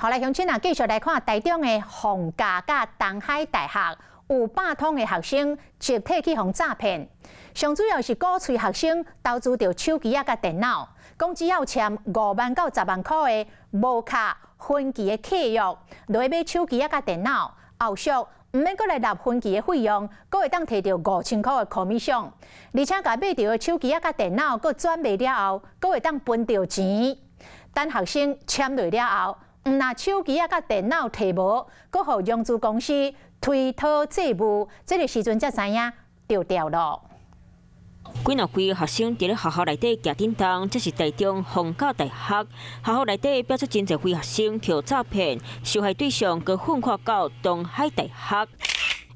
好來，鄉親啊，繼續來看台中的逢甲佮東海大學有100通的學生集體去予詐騙，上主要是鼓吹學生投資著手機仔佮電腦，講只要簽5萬到10萬箍的無卡分期的契約，來買手機仔佮電腦，後續毋免閣來納分期的費用，閣會當提著5000箍的 commission，而且共買著的手機仔佮電腦閣轉賣了後，閣會當分著錢。等學生簽落了後，毋但手機仔佮電腦提無，閣予融資公司推脫債務，這个時陣才知影著牢囉。幾若幾個學生佇咧學校內底舉叮當，這是台中逢甲大學學校內底飆出真濟位學生予詐騙，受害對象閣分發到東海大學。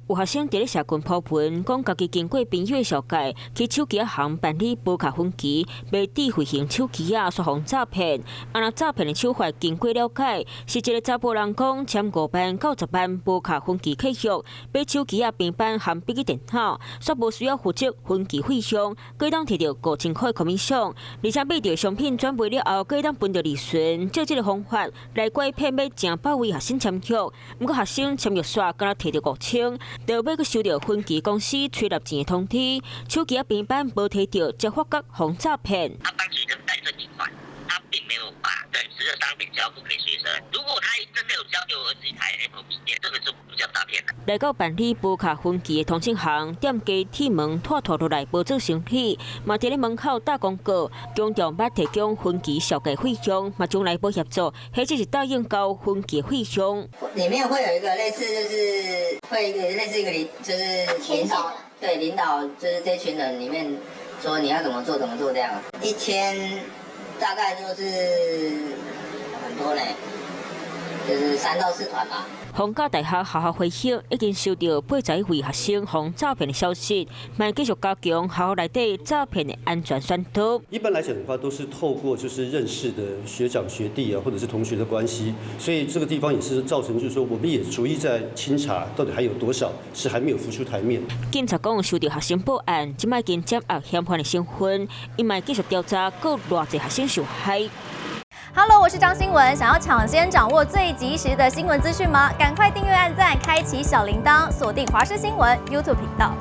有學生佇咧社群 po 文，講家己經過朋友的紹介，去手機仔行辦理無卡分期，買智慧型手機仔，煞予詐騙。啊，若詐騙的手法經過了解，是一个查埔人講簽5萬到10萬無卡分期契約，買手機仔、平板含筆記電腦，煞無需要負責分期費用，閣當提著5000箍的 commission，而且買著商品轉賣了後，閣當分著利潤。藉這个方法來拐騙欲成百位學生簽約，毋過學生簽約煞敢若提著5000。就尾閣收著分期公司催納錢的通知，手機仔平板無提著，才發覺予詐騙。他幫學生代存款，他並沒有把等值的商品交付給學生。如果他真的有交給我兒子一台 Apple 筆電，這個就不叫詐騙了。來到辦理無卡分期的通訊行，店家鐵門拖拖落來，無做生意，嘛佇咧門口打廣告，強調欲提供分期紹介費用，嘛從來無協助，或者是答應交分期費用。裡面會有一個類似，就是會一個類似一個領，就是領導，對領導，就是這群人裡面說你要怎麼做怎麼做這樣。一天大概就是很多呢，就是3到4團吧。逢甲大學學校回應，已經收到81位學生予詐騙的消息，嘛繼續加強學校內底詐騙的安全宣導。一般來講的話，都是透過就是認識的學長學弟啊，或者是同學的關係，所以這個地方也是造成，就是說我們也逐一在清查，到底還有多少是還沒有浮出台面。警察講收到學生報案，這擺已經掌握嫌犯的身份，伊嘛繼續調查，閣偌濟學生受害。 Hello，我是張新文。想要搶先掌握最及時的新聞資訊嗎？趕快訂閱、按讚、開啟小鈴鐺，鎖定華視新聞 YouTube 頻道。